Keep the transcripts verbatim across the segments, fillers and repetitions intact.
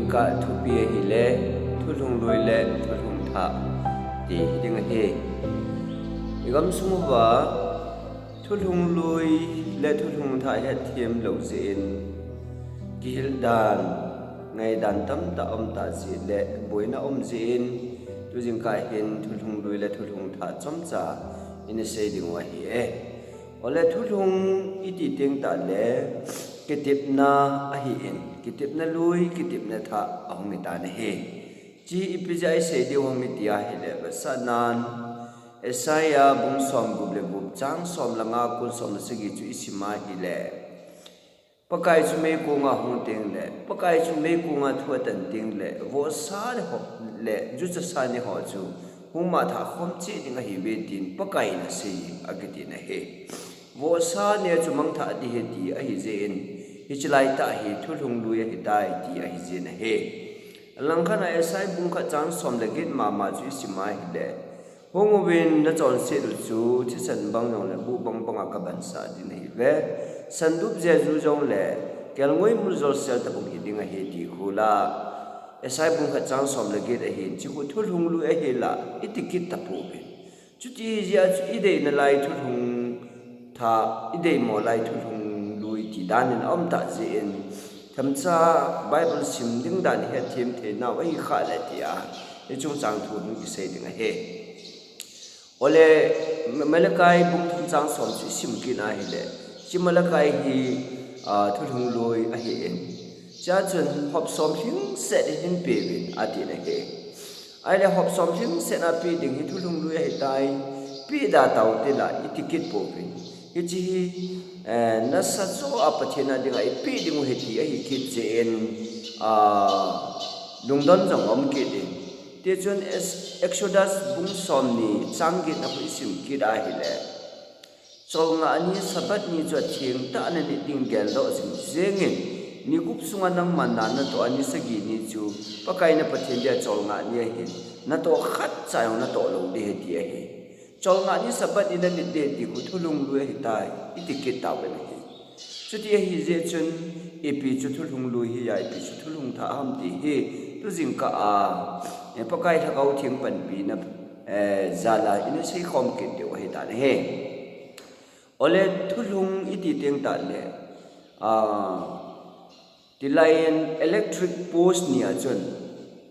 Ka thupi ahile, thulhung lui le thulhung thah ti hi ding ahi. I gamsung uva, thulhung lui le thulhung thah hetthem lou jeh in, kihil dan, ngaidan tamtah um tah jeh le, boina um jeh in, tujingkah hin thulhung lui le thulhung thah chomcha ina sei ding u ahi e. Ole thulhung iti teng tah le, kitepna ahi in, kitepna lui, kitepna thah ahung hi tan ahi. Chi ipi jeh a isei diu ham iti ahile, vetsahnan, Isaiah bung som gup le gup, chang som le nga, kon som le sagi chu isim ahile, Pakai chu meikong a hung teng le, Pakai chu meikong a thu atan teng le, vohsa ni ho le, juchasa ni ho chu, hung mangthah khom cheh ding ahi ve tin, Pakai in asei, akiti na ahi. Vohsa ni chu mangthah ding ahi ti ahi jeh in, hiche lai tah hi thulhung lui ahi tai ti ahi jeh in ahi. Langkhat a Isaiah bung khat chang som le get mama chu isim ahile, Hung uvin nachonset u chu thisan bang jong le buh bang bang a kabansah ding ahi ve. Sandup jeju jong le kelngoi mul jolsel tah um hi ding ahi ti khu la. Isaiah bung khat chang som le get ahin, chi khu thulhung lui ahi la, iti kit tapou ve. Chuti hi jeh a chu ideina lai thulhung thah, ideimo lai thulhung lui ti dan in aum tah jeh in, themcha Bible sim ding dan hetthem thei nau ahi khah le tia, hiche chungchang thu hung kisei ding ahi. Ole, Malachi bung thum chang som chu isim kit ahile, chi Malachi hi, a, thulhung lui ahi in. Chua chun hop som lhingset hin pe uvin ati na ahi. Ahile hop som lhingset a pe ding hi thulhung lui ahi tai, pe da tau te la iti kit pou ve. Hiche hi, eh, nasa joh a Pathen a dinga ipe ding u ahi ti ahi kit jeh in, ah, lungdon jong um kit in. Tichun Es-, Exodus bung som ni chang get na khu isim kit ahile. Cholngah ni Sabbath ni chu atheng tah a nanit ding geldoh jing jeng in, ni gup sunga nangman na natoh a ni sagi ni chu Pakai na Pathen dia cholngah ni ahin, natoh khat cha jong natoh lou ding ahi ti ahi. Cholngah ni Sabbath ni nanit ding ti khu thulhung lui ahi tai, iti kit tau ve ahi. Chuti ahi jeh chun, ipi chu thulhung lui hi a, ipi chu thulhung thah ham ti hi, tujingkah a, eh, Pakai Lhagao Theng panpina, eh, jal a ina seikhom kit diu ahi tan ahi. Ole thulhung iti teng tah le, ah, tilai in electric post ni a chun,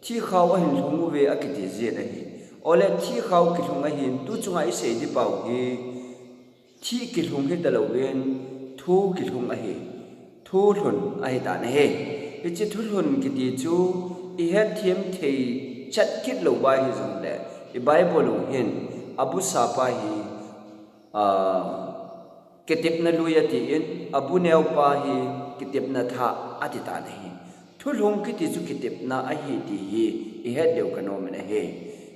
thikhao ahin lhung uve akiti jeh ahi. Ole thikhao kilhung ahin, tu chunga isei ding pau hi, Thi kilhung hita louvin, thu kilhung ahi, thu lhun ahi tan ahi. Hiche thu lhun kiti chu i hetthem thei chet kit lou uva ahi jongle, i Bible u hin, abu sapa hi, ah, kitepna lui atin, abu neopa hi kitepna thah ati tan ahi. Thulhung kiti chu kitepna ahi ti hi i het diu ka nom in ahi.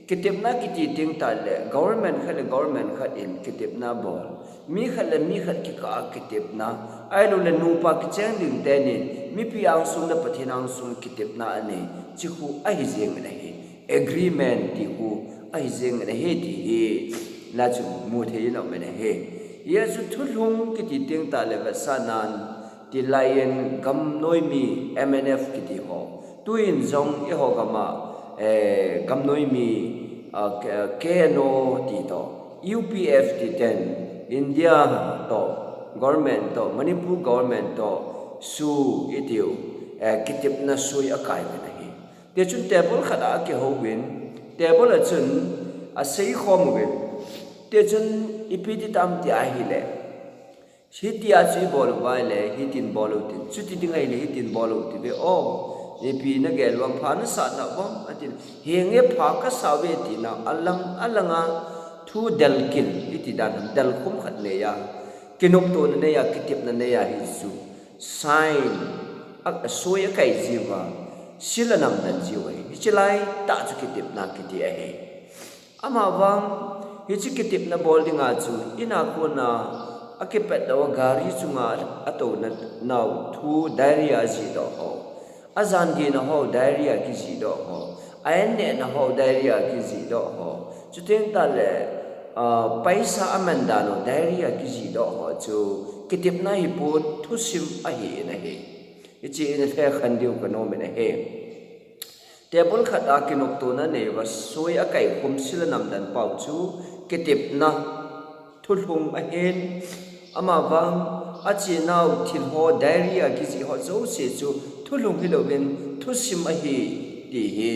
Kitepna kiti teng tah le government khat le government khat in kitepna bol. Mi khat le mi khat kikah a kitepna. Ahilouleh nupa kicheng ding tenin mipi angsung le Pathen angsung kitepna anei. Chi khu ahi jeng in ahi. Agreement ti khu ahi jeng in ahi ti hi. Na chu mu thei in um in ahi. Hia chu thulhung kiti teng tah le vetsahnan Tilai in gamnoimi M N F kiti ho. Tuin jong eiho gam a, eh, gamnoimi, ah, K-, K N O ti toh, U P F ti ten, India toh, government toh, Manipur government toh, SoO itiu, eh, kitepna soi akai uvin ahi. Tichun table khat a akihou uvin, table a chun asei khom uvin. Tichun ipi ti tam ti ahile. Hitia chu ibol uva ahile, hitin bol u tin. Chuti ding ahile, hitin bol u ti ve. O, ipi nagel uvem, pha nasah na uvem, atin. Henge pha kasah uve tina, alang, alanga, thu delkil, iti dan, delkhum khat neiya. Kinoptona neiya, kitepna neiya, hi chu. Sign, a, soi akai jiuva, seal anamdan jiu ahi. Hiche lai tah chu kitepna kiti ahi. Amavang, hiche kitepna bol dinga chu, in a kona, akipet lou a gari chunga atouna nau thu diary a jihdoh ho. Ajan gehna ho diary a kijihdoh ho. A-in nehna ho diary a kijihdoh ho. Chuteng tah le, ah, paisa aman dan u diary a kijihdoh ho chu, kitepna hipon thusim ahi in ahi. Hiche in lhekhen diu ka nom in ahi. Table khat a kinoptona neiva soi a kaikhum sil a namdan pau chu kitepna thulhung ahin, amavang achenau thil ho, diary a kijih ho jouse chu thulhung hilouvin thusim ahi ti hi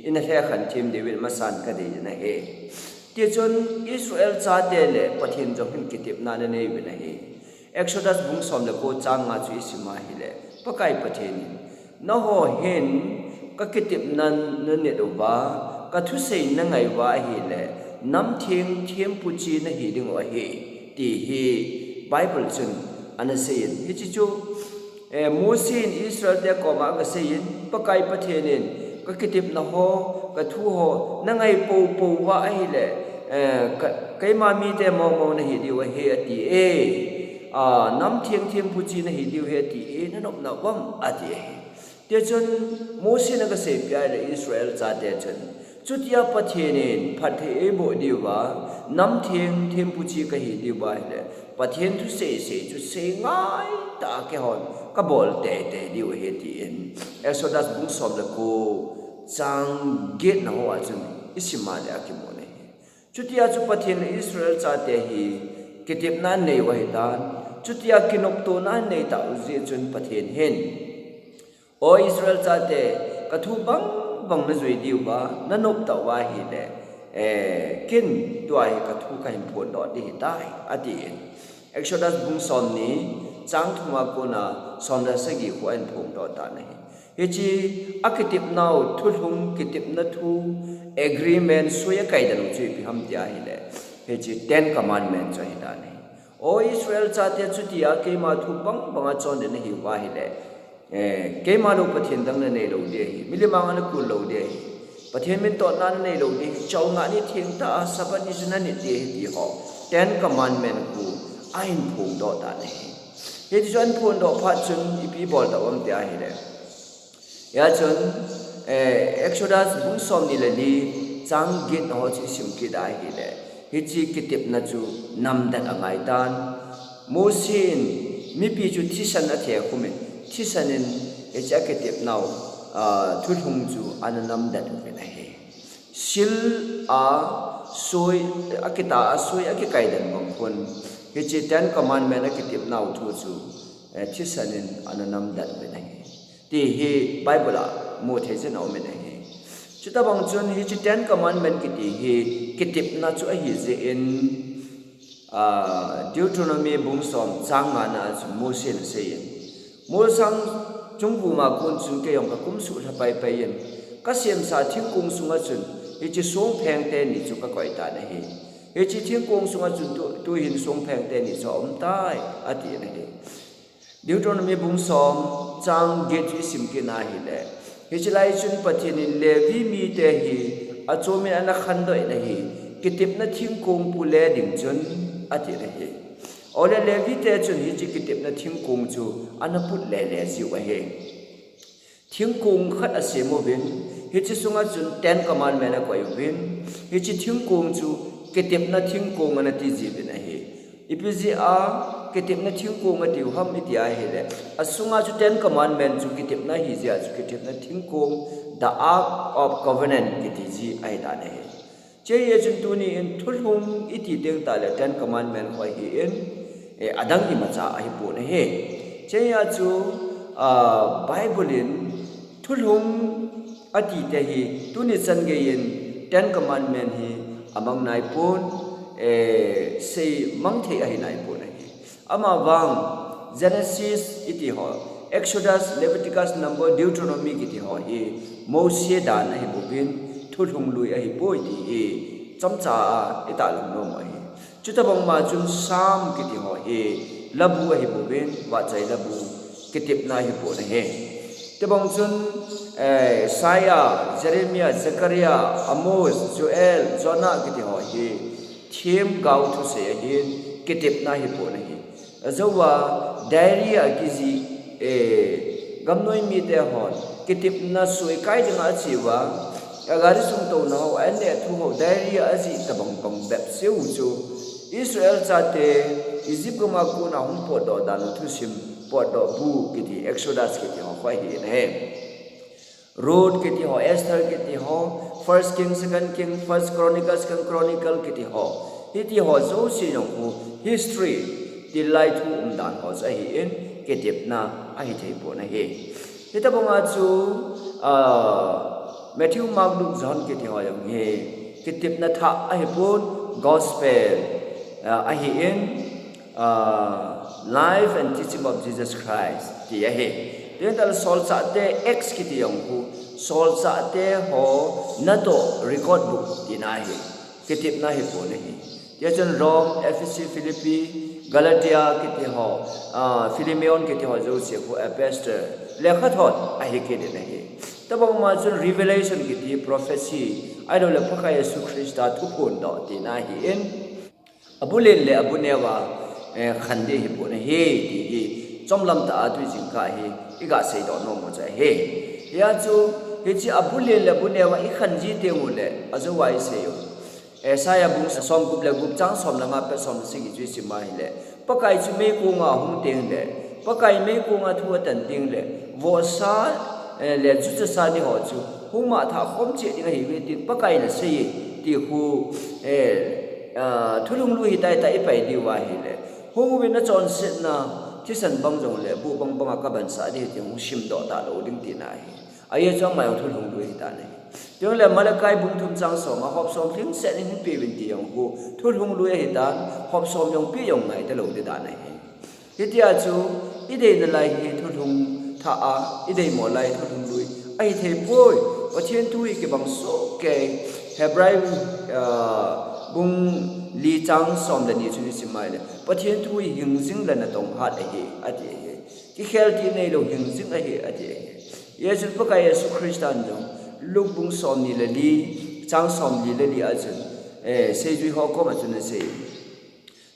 ina lhekhen them diuvin masan kadei in ahi. Tichun Israel chate le Pathen jong hin kitepna ana neiuvin ahi. Exodus bung som le ko chang nga chu isim a ahile, Pakai Pathen in, nangho hin ka kitepna nanit uva, ka thusei nangai uva ahile, nam theng thempu chi nahi dingu ahi, ti hi Bible chun ana seiyin. Hiche chu, eh, Mose in Israel te koma agaseiyin, Pakai Pathen in, ka kitepna ho, ka thu ho, nangai poupou uva ahile, eh, ka, keima mite momo nahi diu ahi, ati e. A, nam theng thempu chi nahi diu ahi, ati e, nanopna uvam, ati e. Tichun Mose in agasei peh le Israel chate chun, chutia Pathen in phatthei eiboh diuva, nam theng thempu chi kahi diuva ahile, Pathen thusei sei chu sei ngaitah a keihon kabol teitei diu ahi, tin Exodus bung som le ko chang get na hoa chun isim a le akimu ahi. Chutia chu Pathen le Israel chate hi kitepna anei u ahitan, chutia kinoptona anei tah u jeh chun Pathen hin, O Israel chate, ka thu bangbang najui diuva, nanop tah uva ahile, eh, ken tua hi ka thu kahin phondoh ding ahitai, atin. Exodus bung somni, chang thum a kona som le sagi khu ahin phongdoh tan ahi. Hiche akitepnau thulhung, kitepna thu, agreement, soi akai dan u chu ipi ham tia ahile, hiche Ten Commandment chu ahitan ahi. O Israel chate, chutia keima thu bangbang a chonding nahiuva ahile, eh, keima lou Pathen dang nanei lou ding ahi, milim anga nakul lou ding ahi, Pathen min tohna nanei lou ding ahi, cholngah ni thengtah a Sabbath ni chu nanit ding ahi ti ho, Ten Commandment khu ahin phongdoh tan ahi. Hiche chu ahin phongdoh phat chun ipi bol tah u ham tia ahile, hia chun, eh, Exodus bung somni le li, chang get na ho chu isim kit a ahile, hiche kitepna chu namdet angaitan. Mose in mipi chu thisan athekhumin, thisan in hiche akitepnau, ah, thulhung chu ana namdet uvin ahi. Sil a soi, akitah a soi akikai den bang khun, hiche Ten Commandment akitepnau thu chu, eh, thisan in ana namdet uvin ahi, ti hi Bible a muthei jin aumin ahi. Chutobang chun hiche Ten Commandment kiti hi kitepna chu ahi jeh in, ah, Deuteronomy bung som chang nga na a chun Mose in aseiyin, Molsang chungvuma kon chun keijong kakum suh lha paipai in, kasemsa thingkong sunga chun hiche songpheng teni chu kakoi tan ahi. Hiche thingkong sunga chun tu, tuhin songpheng teni chu aumtai, atin ahi. Deuteronomy bung som chang get chu isim kit na ahile, hiche lai chun Pathen in Levi mite hi achomin ana khandoh in ahi, kitepna thingkong pule ding chun, atin ahi. Ole Levi te chun hiche kitepna thingkong chu ana put lele jiu ahi. Thingkong khat asem uvin, hiche sunga chun Ten Commandment akoi uvin, hiche thingkong chu kitepna thingkong ana tiji uvin ahi. Ipi jeh a kitepna thingkong atiu ham iti ahile, asunga chu Ten Commandment chu kitepna ahi jeh a chu kitepna thingkong, the Ark of Covenant kiti ji ahitan ahi. Hiche a chun tuni in thulhung iti teng tah le Ten Commandment khu ahin, eh, adang imacha ahipon ahi. Hiche a chu, ah, Bible in thulhung ati te hi tuni chan gei in Ten Commandment hi amang naipon, eh, seimang thei ahi naipon ahi. Amavang Genesis iti ho, Exodus, Leviticus, Number, Deuteronomy kiti ho hi Mose dan ahibouvin, thulhung lui ahipoi ti hi chomcha a itahlang nom u ahi. Chutobang ma chun Psalm kiti ho hi labu ahibouvin, vahchoi labu, kitepna ahipon ahi. Tobang chun, eh, Isaiah, Jeremiah, Zechariah, Amos, Joel, Jonah kiti ho hi themgao thusei ahin, kitepna ahipon ahi. Ajouva diary a kijih, eh, gamnoi mite hon kitepna soi kai dinga acheuva, agari sung touna ho, aneh thu ho, diary a ajih tobang bang bep cheu chu Israel chate Egypt gam a kona hung potdoh dan u thusim, potdoh bu kiti, Exodus kiti ho khu ahi in ahi. Ruth kiti ho, Esther kiti ho, First King, Second King, First Chronicle, Second Chronicle kiti ho. Hiti ho jouse jong khu history, tilai thu umdan ho chu ahin, kitepna ahi thei pon ahi. Hitabanga chu, ah, Matthew, Mark, Luke, John kiti ho jong hi kitepna thah ahi pon, gospel, ah, ahin, ah, life and teaching of Jesus Christ ti ahi. Tin tal solchahte Acts kiti jong khu, solchahte ho natoh record book tina ahi. Kitepna ahi pon ahi. Tia chun Rome, Ephesus, Philippi, Galatia kiti ho, ah, Philemon kiti ho jouse khu epistle, lekhathot ahi kit in ahi. Tabang ma chun Revelation kiti prophecy, ahilouleh Pakai Jesu Christa thuphondoh tina ahin, abulen le abuneuva, eh, khan ding ahi pon ahi, ti hi chomlam tah a tujingkah hi iga seidoh nom u chu ahi. Hia chu, hiche abulen le abuneuva ikhan ji teng uleh, ajou a isei u. Isaiah bung somgup le gup chang som le nga apat som le sagi chu isim a ahileh, Pakai chu meikonga ahung teng leh, Pakai meikonga thu atan teng leh, vohsa, eh, le juchasa ni ho chu hung mangthah khom cheh ding ahiuve tin Pakai in asei e, ti khu, eh, ah, thulhung lui hitia ipai diu ahileh, hung uvin, nachonsetna thisan bang jongleh buh bangbang a kabansah ding ahi ti hung simdoh talou ding tina ahi. Ajeh chu ama jong thulhung lui ahitan ahi. Chuleh Malachi bung thum chang som a, hop som lhingset in hinpeuvin ti jong khu thulhung lui ahitan, hop som jong pe jong ngai talou ding dan ahi. Hitia chu ideina lai hi thulhung thah a, ideimo lai thulhung lui ahi thei poi. Pathen thu hi kibang soh kei. Hebrai, ah, bung li chang som le ni chu isim a ahileh, Pathen thu hi hingjing le natong hat ahi, ati ahi. Kikhel thei neilou hingjing ahi, ati ahi. Hijeh chun Pakai Jesu Christan jong Luke bung somni le li, chang somli le li a chun, eh, seijui ho koma chun asei,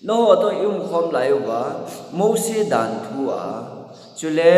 nangho toh iumkhom lai uva Mose dan thu a, chule,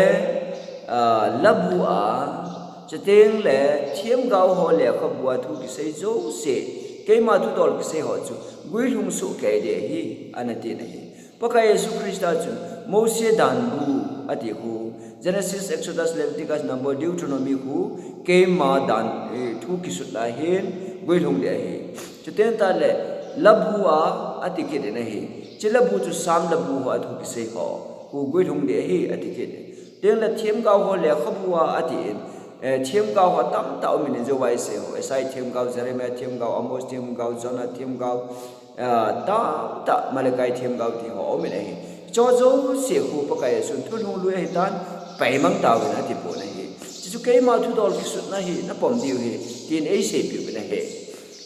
ah, labu a, chuteng le themgao ho lekhabu a thu kisei jouse, keima thudol kisei ho chu guilhung soh kei ding ahi, ana tin ahi. Pakai Jesu Christa chun Mose danbu ati khu, Genesis, Exodus, Leviticus, Number, Deuteronomy khu keima dan, eh, thu kisut lai hin guilhung ding ahi. Chuteng tale labu a ati kit in ahi. Hiche labu chu Sam labu ho a thu kisei ho khu guilhung ding ahi ati kit in. Chuteng le themgao ho lekhabu a ati in, eh, themgao ho tamtah um in, Isaiah themgao, Jeremiah themgao, Amos themgao, Jonah themgao, ah, tamtah Malachi themgao ti ho um in ahi. Hiche jouse khu Pakai Jesun thulhung lui ahitan, paimang tauvin ati pon ahi. Hichu keima thudol kisutna hi napom diu ahi, tin eiseipiuvin ahi.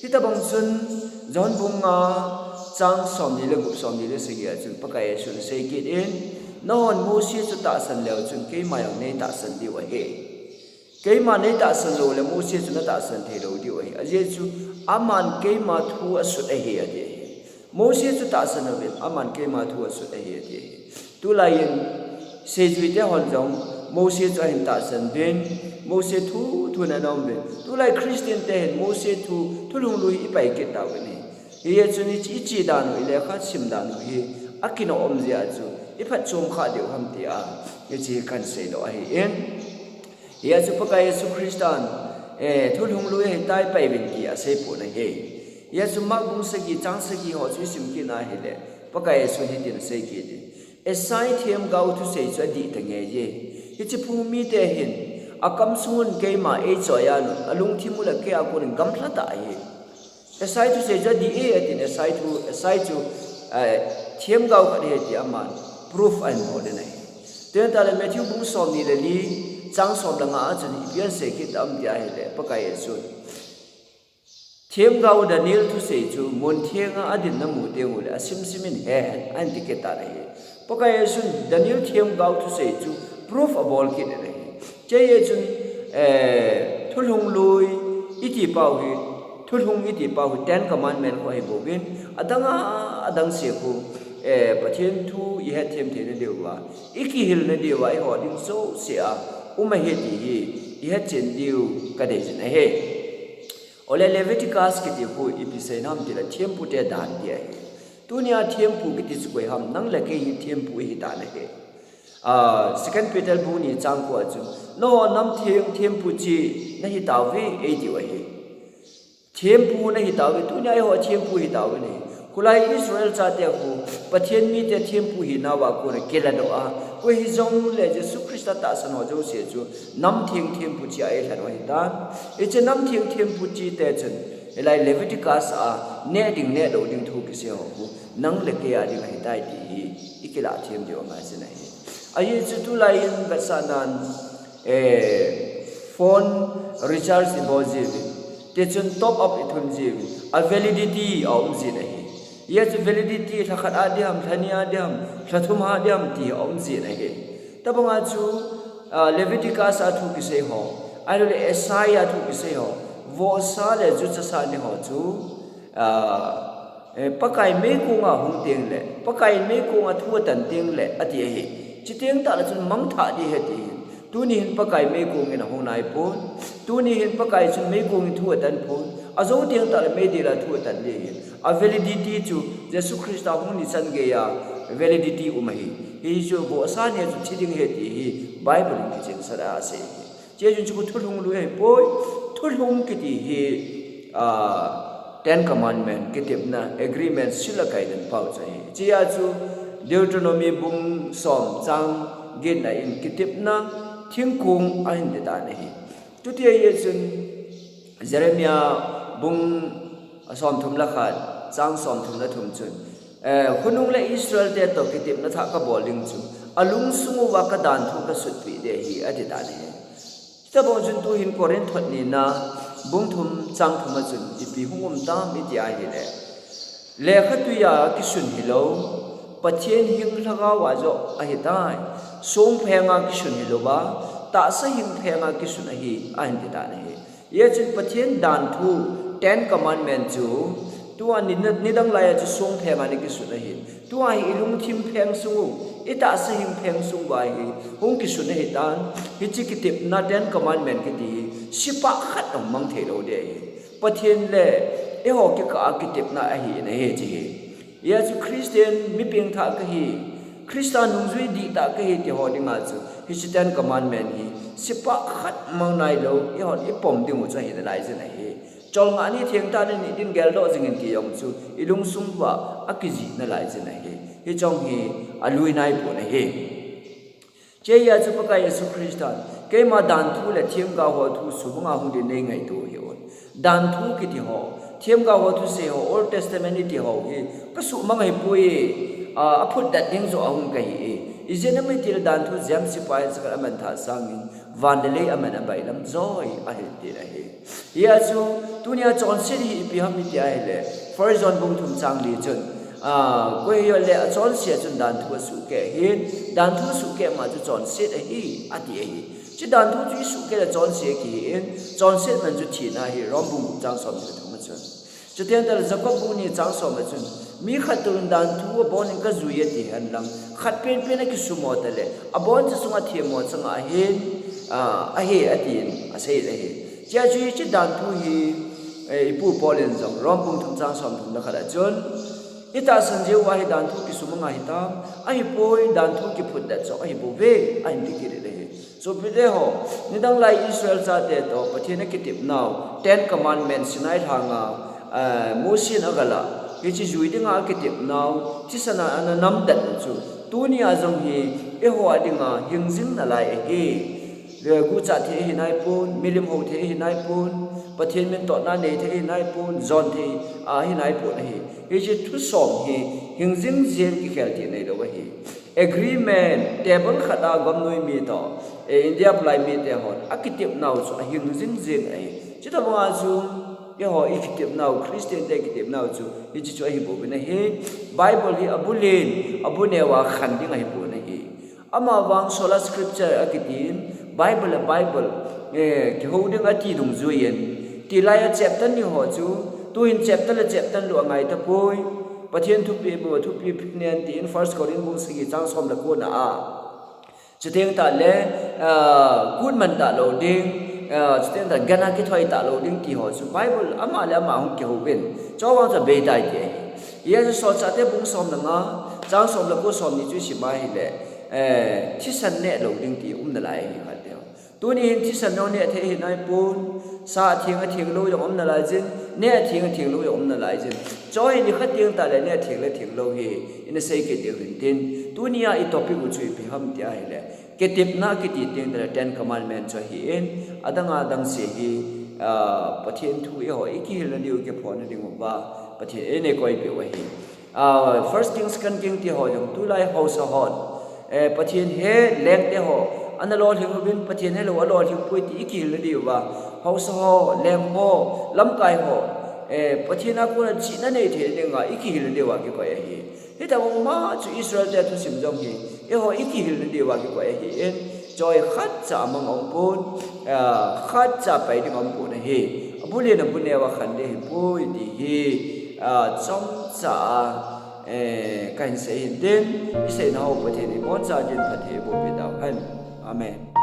Hitabang chun John bung nga chang somni le gup, somni le sagi a chun Pakai Jesun asei kit in, nanghon Mose chu tahsan leu chun keima jong neitahsan diu ahi. Keima neitahsan lou le Mose chu natahsan thei lou diu ahi. Ajeh chu aman keima thu asut ahi, ati ahi. Mose chu tahsan uvin, aman keima thu asut ahi, ati ahi. Tulai in seijui te hon jong Mose chu ahin tahsan uvin, Mose thu thu in ana um uvin. Tulai Christian te hin Mose thu, thulhung lui ipai kit tauvin ahi. Hijeh chun i, iche dan u, ilekha sim dan u hi akinoh um jeh a chu iphatchom kha diu ham tia hiche kahin seidoh ahi in. Hijeh a chu Pakai Jesu Christan, eh, thulhung lui ahitai, pai uvin ti asei pon ahi. Hijeh a chu Mark bung sagi chang sagi ho chu isim kit na ahile, Pakai Jesun hitin asei kit in, Isaiah themgao thusei chu adih ta ngei e. Hiche phung mite hin akam sungun keima eichoi a nun, alungthim u le kei a konin gamlha tah ahi. Isaiah thusei chu adih e atin, Isaiah thu, Isaiah chu, eh, themgao khat ahi ti aman proof ahin bol in ahi. Chuteng tale Matthew bung somni le li, chang som le nga a chun ipi asei kit tam ti ahile, Pakai Jesun themgao Daniel thusei chu mun thenga adin namu teng ule asim sim in he hen, ahin ti kit tan ahi. Pakai Jesun Daniel themgao thusei chu proof abol kit in ahi. Hiche jeh chun, eh, thulhung lui iti pau hi, thulhung iti pau hi Ten Commandment khu ahi bouvin, adang a, adang se khu, eh, Pathen thu ihet them theina diuva, ikihilna diuva, eiho ding jouse a um ahi ti hi ihet chen diu kadei jin ahi. Ole Leviticus kiti khu ipi sei nam tile thempu te dan ti ahi. Tunia thempu kiti chu koi ham, nang le kei hi thempu ihi tan ahi. Ah, Second Peter bung ni chang ko a chun, nangho nam theng thempu chi nahi tauve, eitiu ahi. Thempu nahi tauve, tunia eiho thempu hi tauve nei. Khulai Israel chate khu, Pathen mite thempu hinauva kona kiladoh a, koi hijongle Jesu Christa tahsan ho jouse chu, nam theng thempu chia eilhen u ahitan. Hiche nam theng thempu chite chun, hilai Leviticus a, neh ding neh lou ding thu kisei ho khu, nang le kei a ding ahitai ti hi, ikilah them diu angaichan ahi. Ajeh chu tulai in vetsahnan, eh, phone recharge ibol jiuvin, tichun top up ithun jiuvin, a validity aum jin ahi. Hijeh chu validity lhakhat a ding ham, lhani a ding ham, lhathum a ding ham ti aum jin ahi. Tobanga chu, ah, Leviticus a thu kisei ho, ahilouleh Isaiah thu kisei ho, vohsa le juchasa ni ho chu, ah, eh, Pakai meikonga hung tengle, Pakai meikonga thu atan tengle, ati ahi. Chuteng tahle chun mangthah ding ahi ati ahi. Tuni hin Pakai meikong in ahung naipon. Tuni hin Pakai chun meikong in thu atan pon. Ajou teng tahle meidila thu atan ding ahi. A validity chu Jesu Christa hung ni chan geiya validity um ahi. Hichu vohsa nia chu thi ding ahi ti hi Bible in kichensah a asei ahi. Hiche chun chu thulhung lui ahipoi, thulhung kiti hi, ah, Ten Commandment kitepna agreement seal a kaidan pau chu ahi. Hichea chu Deuteronomy bung som chang getna in kitepna thingkong ahin titan ahi. Chuti ahijeh chun Jeremiah bung somthum le khat, chang somthum le thum chun, eh, khonung le Israel te toh kitepna thah kabol ding chu, alungsung uva kadanthu kasutpeh ding ahi, atitan ahi. Chutobang chun tuhin Corinth thot nina, bung thum chang thum a chun, ipi hung um tam iti ahile, lekhatwi a kisun hilou, Pathen hing lhagao a joh ahitai. Songpheng a kisun hilouva, tahsa hing pheng a kisun ahi, ahin titan ahi. Hijeh chun Pathen danthu, Ten Commandment chu, tua ni, nidang laiya chu songpheng a ana kisun ahi. Tua hi ilungthim pheng sung u, itahsa hing pheng sung uva hi, hung kisun ahitan, hiche kitepna Ten Commandment kiti hi, sepah khat jong mang thei lou ding ahi. Pathen le eiho kikah a kitepna ahi in ahi hiche hi. Hijeh chun Christian mi pengthah kahi, Christa nungjui dihtah kahi ti ho dinga chu, hiche Ten Commandment hi, sepah khat mang nailou, eihon ipom ding u chu ahi nalai jin ahi. Cholngah ni thengtah ni ni din geldoh jing in ti jong chu, ilungsung uva akijih nalai jin ahi. Hiche jong hi, alui naipon ahi. Hichea chu Pakai Jesu Christan, keima danthu le themgao ho thu sumanga hung din neingaito hih un. Danthu kiti ho, themgao ho thusei ho, Old Testament iti ho hi, kasuhmang ahipoi, a, aphutdet ding joh ahung kahi e. Ijeh inem itile danthu James sepai in chakhat amanthah sangin, van le lei aman abailam joi ahi tin ahi. Hijeh chun, tunia chonset hi ipi ham iti ahile, First John bung thum chang li chun, ah, koi hijongle achonse a chun danthu asuhkeh ahin, danthu asuhkeh ma chu chonset ahi, ati ahi. Hiche danthu chu isuhkeh le chonse kihi in, chonset man chu thina ahi, Rom bung gup chang somni le thum a chun. Chuteng tahle Jacob bung ni chang som a chun, mi khat toh in danthu abon in kajui e ati henlang, khat penpen akisumo tahle, aboncha sunga themmo chang ahin, ah, ahi atin asei ahi. Hichea chu hiche danthu hi, eh, ipu Paul in jong, Rom bung thum chang somthum le khat a chun, itahsan jeh uva hi danthu kisumang ahitam, ahipoi danthu kiphutdet joh ahibouve, ahin ti kit in ahi. Sopite ho, nidang lai Israel chate toh, Pathen akitepnau, Ten Commandment, Sinai lhanga, eh, Mosi in agal a, hiche jui dinga akitepnau, thisan a ana namdet u chu, tunia jong hi, eiho a dinga hingjing nalai ahi. Le guhcha thei ahinaipon, milim hou thei ahinaipon, Pathen min tohna nei thei ahinaipon, jon thei ahinaipon ahi. Hiche thu som hi hingjing jeng kikhel thei neilou ahi. Agreement, table khat a gomnoi mi toh, eh, India palai mite hon, akitepnau chu ahing jingjing ahi. Chutobanga chu, eiho ikitepnau, Christian te kitepnau chu, hiche chu ahibouvin ahi. Bible hi abulen, abuneo a khan ding ahipon ahi. Amavang sola scriptura kitin, Bible a Bible, eh, kihou ding ati dungjuiyin. Tilai a chapter ni ho chu, tuhin chapter le chapter lou angai tapoi. Pathen thupeh bou, thupeh nen tin First Corinth bung sagi chang som le kona a. Chuteng tahle, ah, kut man talou ding, ah, chuteng tahle gana kithoi talou ding ti ho chu Bible ama le ama hung kihouvin. Chuvang chu abeitai ti ahi. Hijeh chun Solchahte bung som le nga, chang som le ko som ni chu isim a ahile, eh, thisan neh lou ding ti um nalai ahi khat teu. Tuni hin thisan jong neh thei ahi naipon, sa atheng atheng lou jong um nalai jin, neh atheng atheng lou jong um nalai jin. Choi, nikhat teng tah le neh theng le theng lou hi ina sei kit diu hin tin. Tunia i topic u chu ipi ham tia ahile, kitepna kiti teng tah le Ten Commandment chu ahin, adang adang se hi, ah, Pathen thu eiho i kihilna diu, kiphonna diu va Pathen in eina koipeh u ahi. Ah, First King, Second King ti ho jong tulai haosa hon, eh, Pathen he lengte ho ana lolhing uvin, Pathen helou alolhing poi ti i kihilna diu va, haosa ho, leng ho, lamkai ho, eh, Pathen a kona chihna nei theina dinga i kihilna diu va kikoi ahi. Hitobang ma chu Israel te thusim jong hi eiho i kihilna diu va kikoi ahin, choi, khatcha amang aumpon, ah, khatcha pai ding aumpon ahi. Abu len abu neo a khan ding ahipoi ti hi, ah, chomcha a, eh, kahin sei hin tin, i seina ho Pathen in iboncha din phatthei eiboh peh tauhen. Amen.